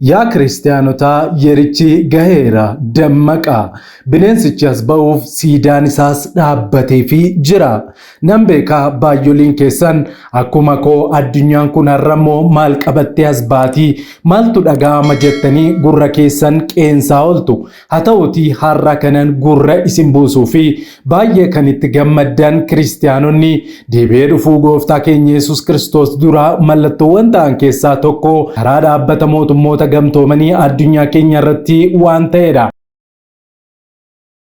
Yaa Kiristiyaanotaa yerichi gaheera, dammaqaa! Bineensichi as ba'uuf siidaan isaas dhaabbateefii jira. Nan beeka baayyoliin keessan akkuma koo addunyaan kun har'ammoo maal qabattee as baatii, maaltu dhaga'ama jettanii gurra keessan qeensaa ooltu. Haa ta'uutii har'a kanan gurra isin buusuu fi baay'ee kan itti gammaddan Kiristiyaanonni deebi'ee dhufuu Gooftaa keenya Yesuus Kiristoos dura mallattoowwan ta'an keessaa tokko karaa dhaabbata mootummoota gamtoomanii addunyaa keenya irratti waan ta'edha.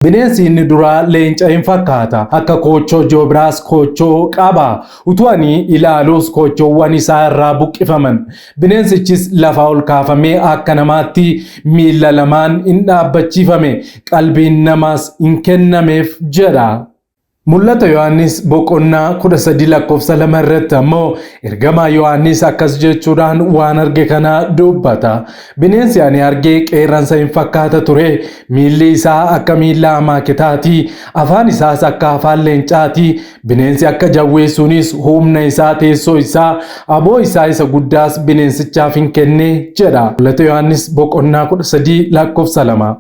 Bineensi inni duraa leenca in fakkaata, akka koochoo joobiraas koochoo qaba. Utuu ani ilaaluus koochoowwan isaa irraa buqqifaman. Bineensichis lafaa ol kaafamee akka namaatti miilla lamaan in dhaabbachiifame, qalbiin namaas in kennameef jedha. Mul'ata Yohaannis boqonnaa 13 lakkoofsa 2 irratti ammoo ergamaa Yohaannis akkas jechuudhaan waan arge kana dubbata. Bineensi ani arge qeerransa hin fakkaata ture, miilli isaa akka miilla amaaketaati, afaan isaas akka afaan leencaati. Bineensi akka jawwee sunis humna isaa, teessoo isaa, aboo isaa isa guddaas bineensichaaf hin kenne jedha. Mul'ata Yohaannis boqonnaa 13 lakkoofsa 2.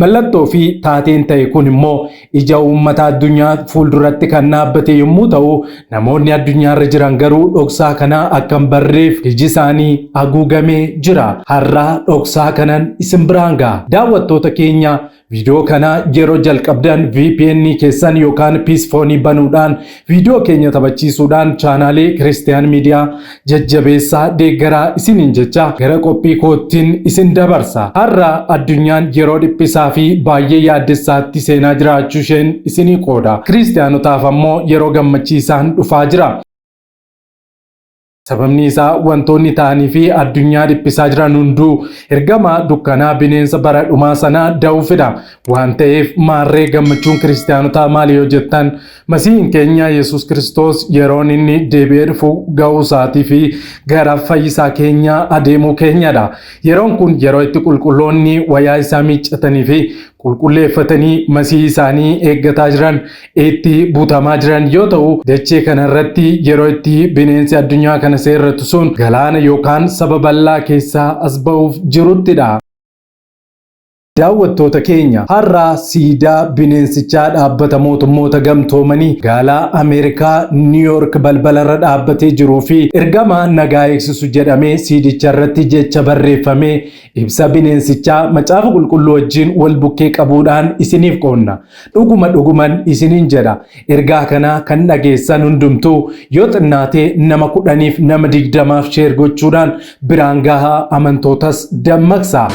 Mallattoo fi taateen ta'e kun immoo ija uummata addunyaa fuulduratti kan dhaabbate yommuu ta'u, namoonni addunyaarra jiran garuu dhoksaa kana akka hin barreef iji isaanii haguugamee jira. Har'a dhoksaa kanan isin biraan ga'a. Daawwattoota keenya viidiyoo kana yeroo jalqabdan VPN keessan yookaan Psiphon banuudhaan viidiyoo keenya taphachiisuudhaan chaanaalii Kiristiyaan Miidiyaa jajjabeessaa deeggaraa isiniin jecha gara qophii koottiin isin dabarsa. Har'a addunyaan yeroo dhiphisaa fi baay'ee yaaddessaatti seenaa jiraachuu isheen isinii qooda. Kiristiyaanotaaf ammoo yeroo gammachiisaan dhufaa jira. Sababni isaa wantoonni ta'anii fi addunyaa dhiphisaa jiran hunduu ergama dukkanaa bineensa bara dhumaa sanaa da'uufidha. Waan ta'eef maarree gammachuun kiristiyaanotaa maali yoo jettan, Masiihiin keenya Yesuus Kiristoos yeroon inni deebi'ee dhufu ga'uu isaatii fi gara fayyisaa keenya adeemuu keenyadha. Yeroon kun yeroo itti qulqulloonni wayaa isaa miiccatanii fi qulqulleeffatanii Masiihii isaanii eeggataa jiran itti butamaa jiran yoo ta'u, dachee kana irratti yeroo itti bineensi addunyaa kana seerratu sun galaana yookaan saba bal'aa keessaa as ba'uuf jiruttidha. Daawwattoota keenya, har'a siidaa bineensichaa dhaabbata mootummoota gamtoomanii magaalaa Ameerikaa Niiyork balbalarra dhaabbatee jiruu fi ergama nagaa eegsisu jedhamee siidicha irratti jecha barreeffamee ibsa bineensichaa macaafa qulqulluu wajjin wal bukkee qabuudhaan isiniif qoonna. Dhuguma dhuguman isiniin jedha, ergaa kana kan dhageessan hundumtuu yoo xinnaatee nama 10f nama 20f share gochuudhaan biraan gahaa, amantootas dammaqsa.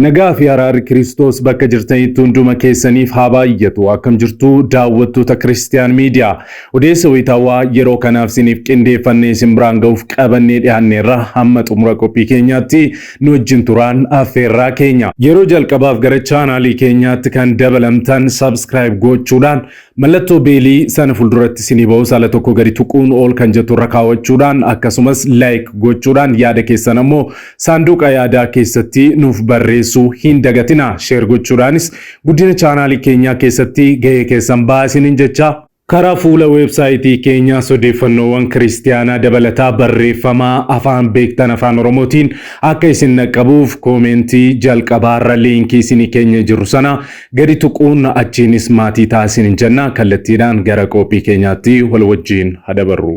Nagaa fi araarri Kiristoos bakka jirtanitti hunduma keessaniif haa baay'atu. Akkam jirtu daawwattoota Kiristiyaan Miidiyaa? Odeessa wayitaawaa yeroo kanaaf isiniif qindeeffannee isin biraan ga'uuf qabannee dhiyaanneerra. Hamma xumura qophii keenyaatti nu wajjin turaan affeerraa keenya. Yeroo jalqabaaf gara chaanaalii keenyaatti kan dabalamtan subscribe gochuudhaan mallattoo beelii sana fuulduratti isinii ba'us ala tokko gadi tuquun ol kan jettu irra kaawwachuudhaan akkasumas like gochuudhaan yaada keessan ammoo saanduqa yaadaa keessatti nuuf barreessuu hin dagatina. Share gochuudhaanis guddina chaanaalii keenyaa keessatti gahee keessan ba'aa isiniin jecha. Karaa fuula weebsaayitii keenyaas odeeffannoowwan kiristiyaanaa dabalataa barreeffamaa afaan beektan afaan Oromootiin akka isin dhaqqabuuf koomeentii jalqabaarra liinkii isinii keenya jiru sana gadi tuquun achiinis maatii ta'aa isiniin jenna. Kallattiidhaan gara qophii keenyaatti wal wajjin haa dabarru.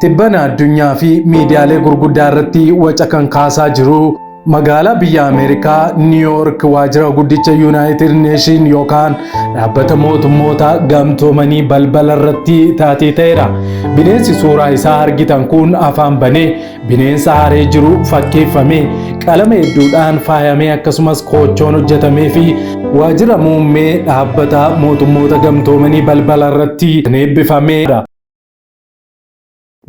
Tibbana addunyaa fi miidiyaalee gurguddaa irratti waca kan kaasaa jiru magaalaa biyya Ameerikaa Niiyork waajjira guddicha Yuunaayitid Neeshin yookaan dhaabbata mootummoota gamtoomanii balbala irratti taatee ta'edha. Bineensi suuraa isaa argitan kun afaan banee bineensa aaree jiru fakkeeffamee qalama hedduudhaan faayamee akkasumas koochoon hojjetamee fi waajjira muummee dhaabbata mootummoota gamtoomanii balbala irratti kan eebbifamedha.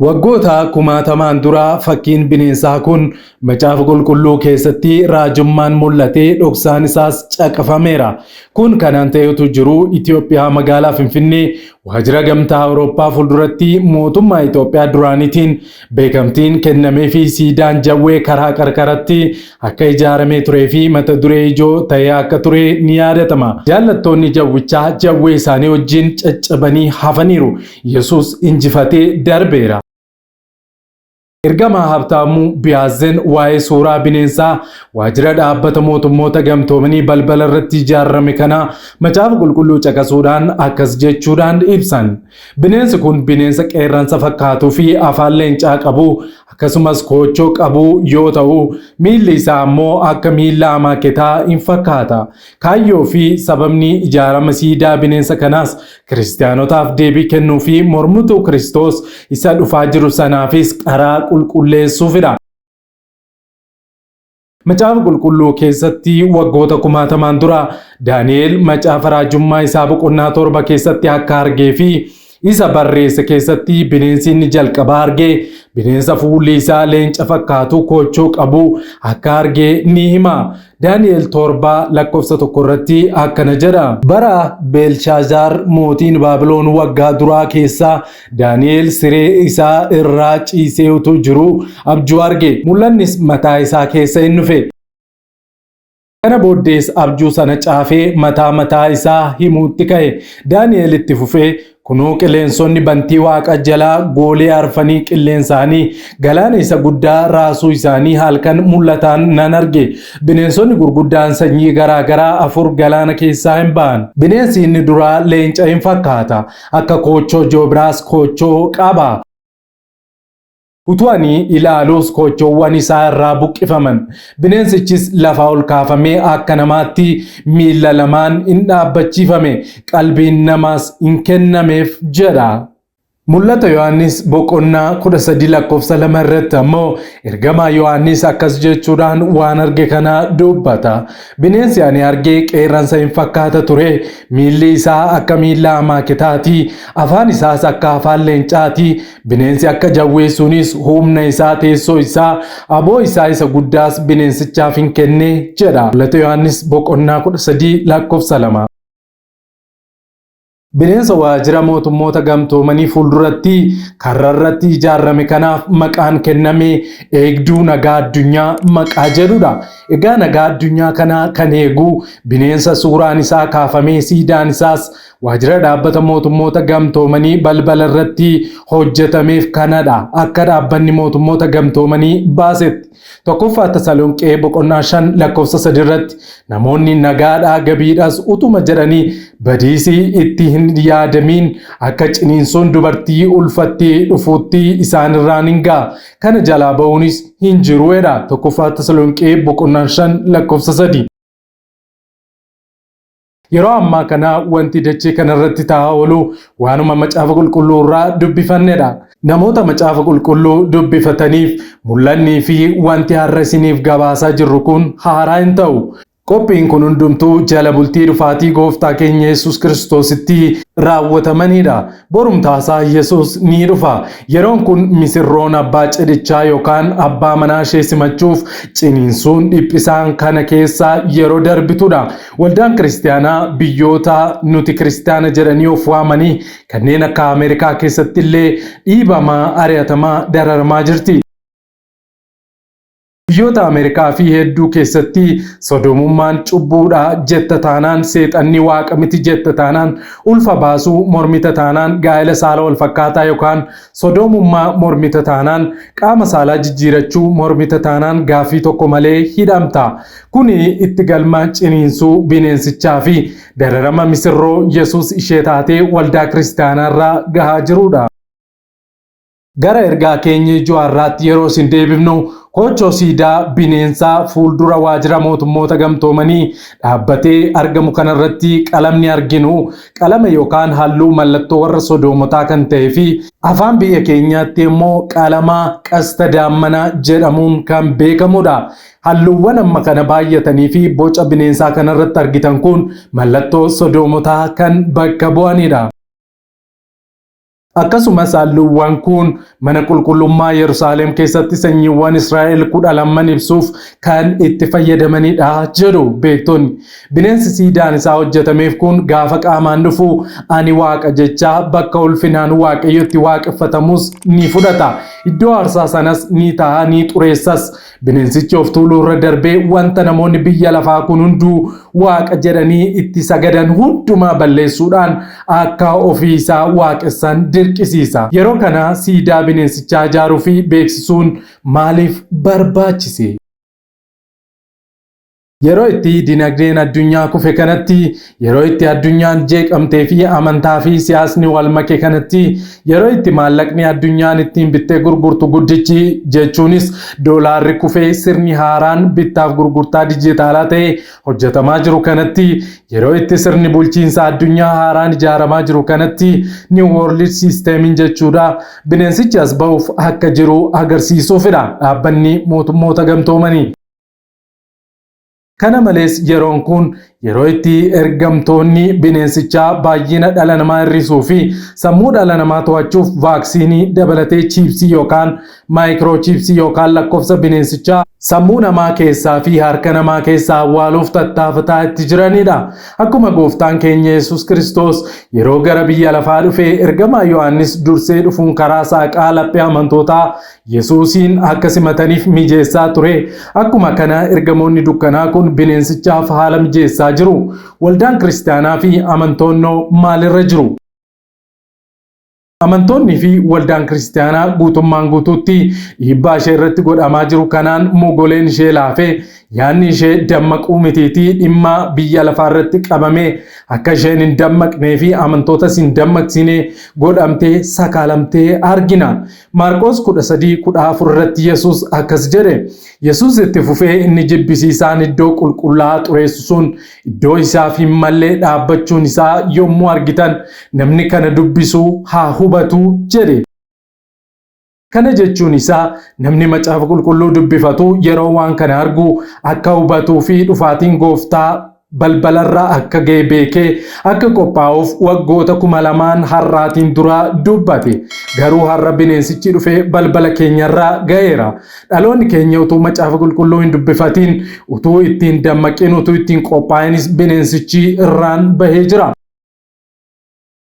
Waggoota kumaatamaan dura fakkiin bineensaa kun Macaafa Qulqulluu keessatti raajummaan mul'atee dhoksaan isaas caqafameera. Kun kanaan ta'etu jiru Itoophiyaa magaalaa Finfinnee Waajjira Gamtaa Awurooppaa fuulduratti mootummaa Itoophiyaa duraaniitiin beekamtiin kennameefii siidaan jawwee karaa qarqaratti akka ijaaramee turee fi mata duree ijoo ta'ee akka ture ni yaadatama. Jaallattoonni jawwichaa jawwee isaanii wajjin caccabanii hafaniiru. Yesuus injifatee darbeera. Ergamaa Habtaamuu Biyaazeen waa'ee suuraa bineensaa waajjira dhaabbata mootummoota gamtoomanii balbala irratti ijaarame kana macaafa qulqulluu caqasuudhaan akkas jechuudhaan ibsan. Bineensi kun bineensa qeerransa fakkaatuu fi afaan leencaa qabu akkasumas koochoo qabu yoo ta'u miilli isaa ammoo akka miilla amaaketaa hin fakkaata. Kaayyoo fi sababni ijaarama siidaa bineensa kanaas kiristaanotaaf deebii kennuu fi mormituu Kiristoos isa dhufaa jiru sanaafis karaa qulqulleessuufidha. Macaafa qulqulluu keessatti waggoota kumaatamaan dura Daani'el macaafa raajummaa isaa boqonnaa 7 keessatti akka argee fi isa barreesse keessatti bineensi inni jalqabaa arge bineensa fuulli isaa leenca fakkaatu koochoo qabu akka arge ni hima. Daani'el 7 lakkoofsa 1 irratti akkana jedha. Bara Beelshaazaar mootiin Baabiloon waggaa duraa keessa Daani'el siree isaa irraa ciisee utuu jiruu abjuu arge. Mul'annis mataa isaa keessa in dhufe. Kana booddees abjuu sana caafee mataa mataa isaa himuutti ka'e. Daani'el itti fufee, Kunoo qilleensonni bantii waaqa jalaa goolee arfanii qilleensaanii galaana isa guddaa raasuu isaanii halkan mul'ataan nan arge. Bineensonni gurguddaan sanyii garaa garaa afur galaana keessaa hin ba'an. Bineensi inni duraa leenca hin fakkaata. Akka koochoo joobiraas koochoo qaba. Utuu ani ilaaluus koochoowwan isaa irraa buqqifaman. Bineensichis lafaa ol kaafamee akka namaatti miilla lamaan in dhaabbachiifame, qalbiin namaas in kennameef jedha. Mul'ata Yohaannis boqonnaa 13 lakkoofsa 2 irratti ammoo ergamaa Yohaannis akkas jechuudhaan waan arge kana dubbata. Bineensi ani arge qeerransa hin fakkaata ture, miilli isaa akka miilla amaaketaati, afaan isaas akka afaan leencaati. Bineensi akka jawwee sunis humna isaa, teessoo isaa, aboo isaa isa guddaas bineensichaaf hin kenne jedha. Mul'ata Yohaannis boqonnaa 13 lakkoofsa 2. Bineensa waajjira mootummoota gamtoomanii fuulduratti karrarratti ijaarame kanaaf maqaan kenname eegduu nagaa addunyaa maqaa jedhudha. Egaa nagaa addunyaa kanaa kan eegu bineensa suuraan isaa kaafamee siidaan isaas waajjira dhaabbata mootummoota gamtoomanii balbala irratti hojjetameef kanadha. Akka dhaabbanni mootummoota gamtoomanii baasetti. Tokkoffaa Tasalonqee boqonnaa 5 lakkoofsa 3 irratti namoonni nagaadhaa gabiidhaas utuma jedhanii badiisii itti hin yaadamiin akka ciniinsuun dubartii ulfattee dhufuutti isaanirraan hin ga'a. Kana jalaa ba'uunis hin jiru jedha. Tokkoffaa Tasalonqee boqonnaa 5 lakkoofsa 3. Yeroo ammaa kana wanti dachee kanarratti ta'aa oolu waanuma macaafa qulqulluu irraa dubbifannedha. Namoota macaafa qulqulluu dubbifataniif mul'annii fi wanti har'a isiniif gabaasaa jirru kun haaraa hin ta'u. Qophiin kun hundumtuu jala bultii dhufaatii gooftaa keenya Yesuus Kiristoositti raawwatamanidha. Borumtaasaa Yesuus ni dhufa. Yeroon kun misirroon abbaa cidhichaa yookaan abbaa manaa ishee simachuuf ciniinsuun dhiphisaan kana keessa yeroo darbitudha. Waldaan kiristaanaa biyyoota nuti kiristaana jedhanii of waamanii kanneen akka Ameerikaa keessatti illee dhiibamaa, ari'atamaa, dararamaa jirti. Biyyoota Ameerikaa fi hedduu keessatti sodoomummaan cubbuudha jetta taanaan, seexanni waaqa miti jetta taanaan, ulfa baasuu mormita taanaan, gaa'ela saala wal fakkaataa yookaan sodoomummaa mormita taanaan, qaama saalaa jijjiirachuu mormita taanaan gaaffii tokko malee hidhamta. Kuni itti galma ciniinsuu bineensichaa fi dararama misirroo Yesuus ishee taatee waldaa kiristaanaarraa gahaa jirudha. Gara ergaa keenya ijoo har'aatti yeroo isin deebifnu koochoo siidaa bineensaa fuuldura waajjira mootummoota gamtoomanii dhaabbatee argamu kanarratti qalamni arginu qalama yookaan halluu mallattoo warra sodoomotaa kan ta'ee fi afaan biyya keenyaatti immoo qalama qasta daammanaa jedhamuun kan beekamudha. Halluuwwan amma kana baay'atanii fi boca bineensaa kanarratti argitan kun mallattoo sodoomotaa kan bakka bu'anidha. Akkasumas halluuwwan kun mana qulqullummaa Yerusaalem keessatti sanyiiwwan Israa'el 12 ibsuuf kan itti fayyadamanidha jedhu beektonni. Bineensi siidaan isaa hojjetameef kun gaafa qaamaan dhufu ani waaqa jechaa bakka ulfinaan Waaqayyotti waaqeffatamus ni fudhata. Iddoo aarsaa sanas ni ta'a, ni xureessas. Bineensichi of tuuluu irra darbee wanta namoonni biyya lafaa kun hunduu waaqa jedhanii itti sagadan hundumaa balleessuudhaan akka ofii isaa waaqessan dirqisiisa. Yeroo kana siidaa bineensichaa ijaaruu fi beeksisuun maaliif barbaachise? Yeroo itti dinagdeen addunyaa kufe kanatti, yeroo itti addunyaan jeeqamtee fi amantaa fi siyaasni wal make kanatti, yeroo itti maallaqni addunyaan ittiin bittee gurgurtu guddichi jechuunis doolaarri kufee sirni haaraan bittaaf gurgurtaa dijitaalaa ta'e hojjetamaa jiru kanatti, yeroo itti sirni bulchiinsa addunyaa haaraan ijaaramaa jiru kanatti, New World Systemiin jechuudha, bineensichi as ba'uuf akka jiru agarsiisuufidha dhaabbanni mootummoota gamtoomanii. Kana malees yeroon kun yeroo itti ergamtoonni bineensichaa baay'ina dhala namaa hir'isuu fi sammuu dhala namaa to'achuuf vaaksiinii dabalatee chiipsii yookaan maayikiroochiipsii yookaan lakkoofsa bineensichaa sammuu namaa keessaa fi harka namaa keessaa awwaaluuf tattaafataa itti jiranidha. Akkuma gooftaan keenya Yesuus Kiristoos yeroo gara biyya lafaa dhufee ergamaa Yohaannis dursee dhufuun karaa saaqaa laphee amantootaa Yesuusiin akka simataniif mijeessaa ture. Akkuma kana ergamoonni dukkanaa kun bineensichaaf haala mijeessaa jiru. Waldaan kiristaanaa fi amantoonnoo maalirra jiru? Amantoonni fi waldaan kiristaanaa guutummaan guutuutti dhiibbaa ishee irratti godhamaa jiru kanaan mogoleen ishee laafee yaadni ishee dammaquu mitiitii dhimma biyya lafaa irratti qabamee akka isheen hin dammaqnee fi amantootas hin dammaqsine godhamtee sakaalamtee argina. Maarqos 13:14 irratti Yesuus akkas jedhe. Yesuus itti fufee inni jibbisiisaan iddoo qulqullaa'aa xureessu sun iddoo isaaf hin mallee dhaabbachuun isaa yommuu argitan namni kana dubbisu haa hubatu jedhe. Kana jechuun isaa namni macaafa qulqulluu dubbifatu yeroo waan kana argu akka hubatuu fi dhufaatiin gooftaa balbalarra akka ga'e beekee akka qophaa'uuf waggoota 2000 har'aatiin dura dubbate. Garuu har'a bineensichi dhufee balbala keenyarra ga'eera. Dhaloonni keenya utuu macaafa qulqulluu hin dubbifatiin, utuu ittiin dammaqin, utuu ittiin qophaa'inis bineensichi irraan bahee jira.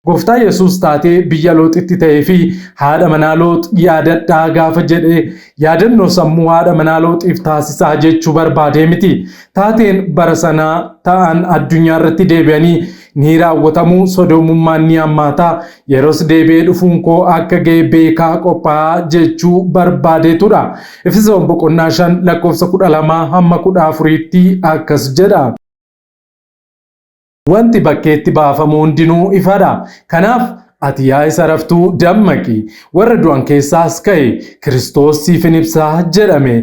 Gooftaa Yesuus taatee biyya Looxitti ta'ee fi haadha manaa Loox yaadadhaa gaafa jedhe yaadannoo sammuu haadha manaa Looxiif taasisaa jechuu barbaadee miti. Taateen bara sanaa ta'an addunyaa irratti deebi'anii ni raawwatamu, sodoomummaan ni hammaata, yeroos deebi'ee dhufuun koo akka ga'e beekaa qophaa'aa jechuu barbaadeetudha. Efesoon boqonnaa 5 lakkoofsa 12 hamma 14tti akkas jedha. Wanti bakkeetti baafamu hundinuu ifadha. Kanaaf ati yaa isa raftuu dammaqi, warra du'an keessaas ka'i, Kiristoos siif in ibsa jedhame.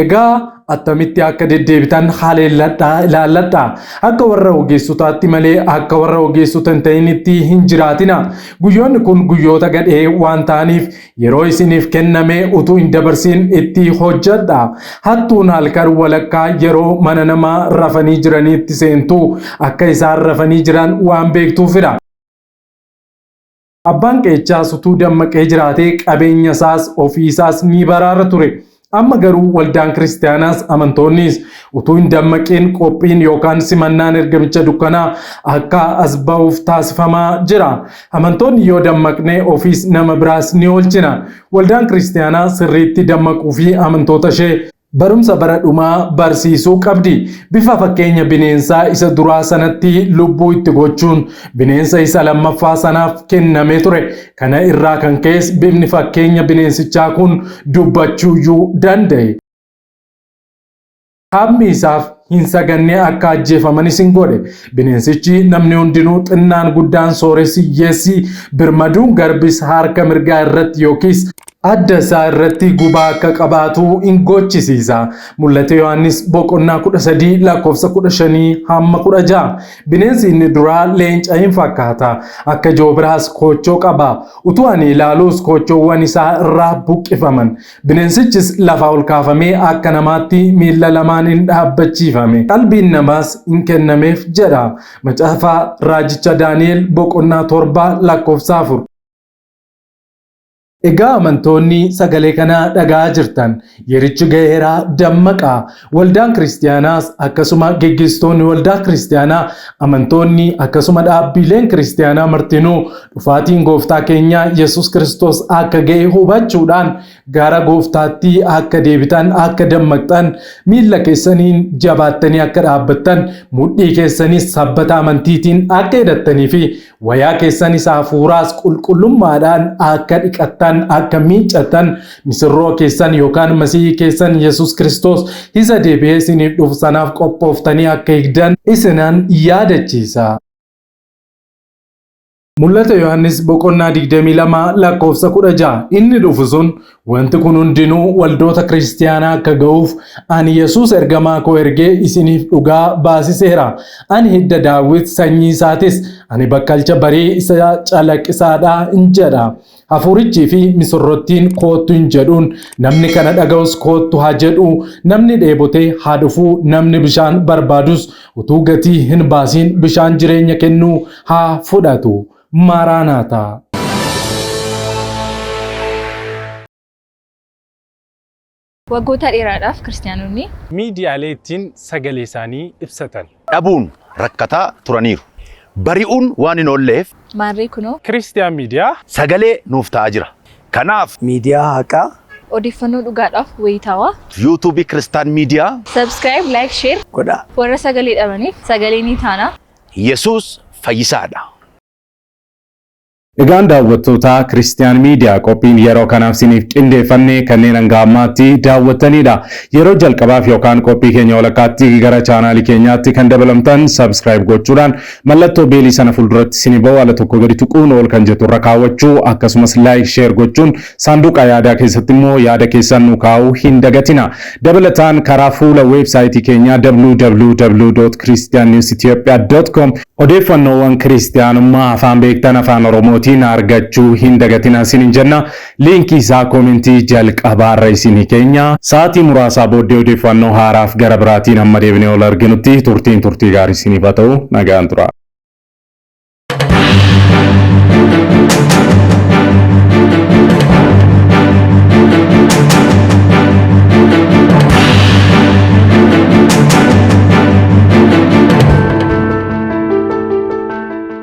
Egaa attamitti akka deddeebitan haleelladhaa ilaalladhaa. Akka warra ogeessotaatti malee akka warra ogeessota hin ta'initti hin jiraatina. Guyyoonni kun guyyoota gadhee waan ta'aniif Yeroo isiniif kenname utuu hin dabarsin itti hojjedha. Hattuun halkan walakkaa yeroo mana namaa rafanii jiraniitti seentu akka isaan rafanii jiran waan beektuufidha. Abbaan qeechaas utuu dammaqee jiraatee qabeenya isaas ofii isaas ni baraara ture. Amma garuu waldaan kiristaanaas amantoonnis utuu hin dammaqin qophiin yookaan simannaan ergamicha dukkanaa akka as ba'uuf taasifamaa jira. Amantoonni yoo dammaqne ofiis nama biraas ni oolchina. Waldaan kiristaanaa sirriitti dammaquu fi amantoota ishee barumsa bara dhumaa barsiisuu qabdi. Bifa fakkeenya bineensaa isa duraa sanatti lubbuu itti gochuun bineensa isa lammaffaa sanaaf kennamee ture. Kana irraa kan ka'es bifni fakkeenya bineensichaa kun dubbachuuyyuu danda'e. Hammi isaaf hin saganne akka ajjeefamanis hin godhe. Bineensichi namni hundinuu xinnaan guddaan sooressi hiyyeessi birmaduun garbis harka mirgaa irratti yookiis adda isaa irratti gubaa akka qabaatu in gochisiisa. Mul'ata Yohaannis boqonnaa 13 lakkoofsa 15 hamma 16. Bineensi inni duraa leenca hin fakkaata. Akka joobiraas koochoo qaba. Utuu ani ilaaluus koochoowwan isaa irraa buqqifaman. Bineensichis lafaa ol kaafamee akka namaatti miilla lamaan in dhaabbachiifame. Qalbiin namaas in kennameef jedha. Macaafa raajicha Daani'el boqonnaa 7 lakkoofsa 4. Egaa amantoonni sagalee kana dhaga'aa jirtan, yerichi ga'eeraa, dammaqaa. Waldaan kiristiyaanaas akkasuma geggeessitoonni waldaa kiristiyaanaa, amantoonni akkasuma dhaabbileen kiristiyaanaa martinuu dhufaatiin gooftaa keenyaa Yesuus Kiristoos akka ga'e hubachuudhaan gara gooftaatti akka deebitan, akka dammaqxan, miilla keessaniin jabaattanii akka dhaabbattan, mudhii keessanis sabbata amantiitiin akka hidhattanii fi wayaa keessan isa hafuuraas qulqullummaadhaan akka dhiqattan, akka miiccattan, misirroo keessan yookaan Masiihii keessan Yesuus Kiristoos isa deebi'ee isiniif dhufu sanaaf qophooftanii akka eegdan isinan yaadachiisa. Mul'ata Yohaannis boqonnaa 22 lakkoofsa 16, inni dhufu sun, "Wanti kun hundinuu waldoota kiristiyaanaa akka ga'uuf ani Yesuus ergamaa koo ergee isiniif dhugaa baasiseera. Ani hidda Daawit, sanyii isaatis, ani bakkalcha barii isa calaqqisaadha" in jedha. Hafuurichii fi misirrottiin, "Koottu" hin jedhuun. Namni kana dhaga'us koottu haa jedhu. Namni dheebote haa dhufu, namni bishaan barbaadus utuu gatii hin baasiin bishaan jireenya kennuu haa fudhatu. Maaraanaataa. Waggoota dheeraadhaaf Kiristiyaanonni. Miidiyaalee ittiin sagalee isaanii ibsatan. Dhabuun rakkataa turaniiru. Bari'uun waan hin oolleef. Maarree kunoo. Kiristiyaan Miidiyaa. Sagalee nuuf ta'aa jira. Kanaaf. Miidiyaa haqaa. Odeeffannoo dhugaadhaaf wayitaawaa. Yuutuubii Kiristaan Miidiyaa. Subscribe, like, share. Godhaa. Warra sagalee dhabaniif sagalee ni taana. Yesuus fayyisaadha. Egaan daawwattoota Kiristiyaan Miidiyaa, qophiin yeroo kanaaf isiniif qindeeffanne kanneen hanga ammaatti daawwattanidha. Yeroo jalqabaaf yookaan qophii keenya walakkaatti gara chaanaalii keenyaatti kan dabalamtan, subscribe gochuudhaan mallattoo beelii sana fuulduratti isinii ba'u ala tokko gadi tuquun ol kan jettu irra kaawwachuu, akkasumas like, share gochuun saanduqa yaadaa keessatti immoo yaada keessan nu kaa'uu hin dagatina. Dabalataan karaa fuula weebsaayitii keenyaa www.christiannewsethiopia.com odeeffannoowwan kiristiyaanummaa afaan beektan afaan Oromootiin argachuu hin dagatina isinin jenna. Liinkii isaa koomentii jalqabaarra isinii keenya. Sa'aatii muraasaa booddee odeeffannoo haaraaf gara biraatiin hamma deebinee ol arginutti turtiin turtii gaarii isiniif haa ta'u, nagaan tura.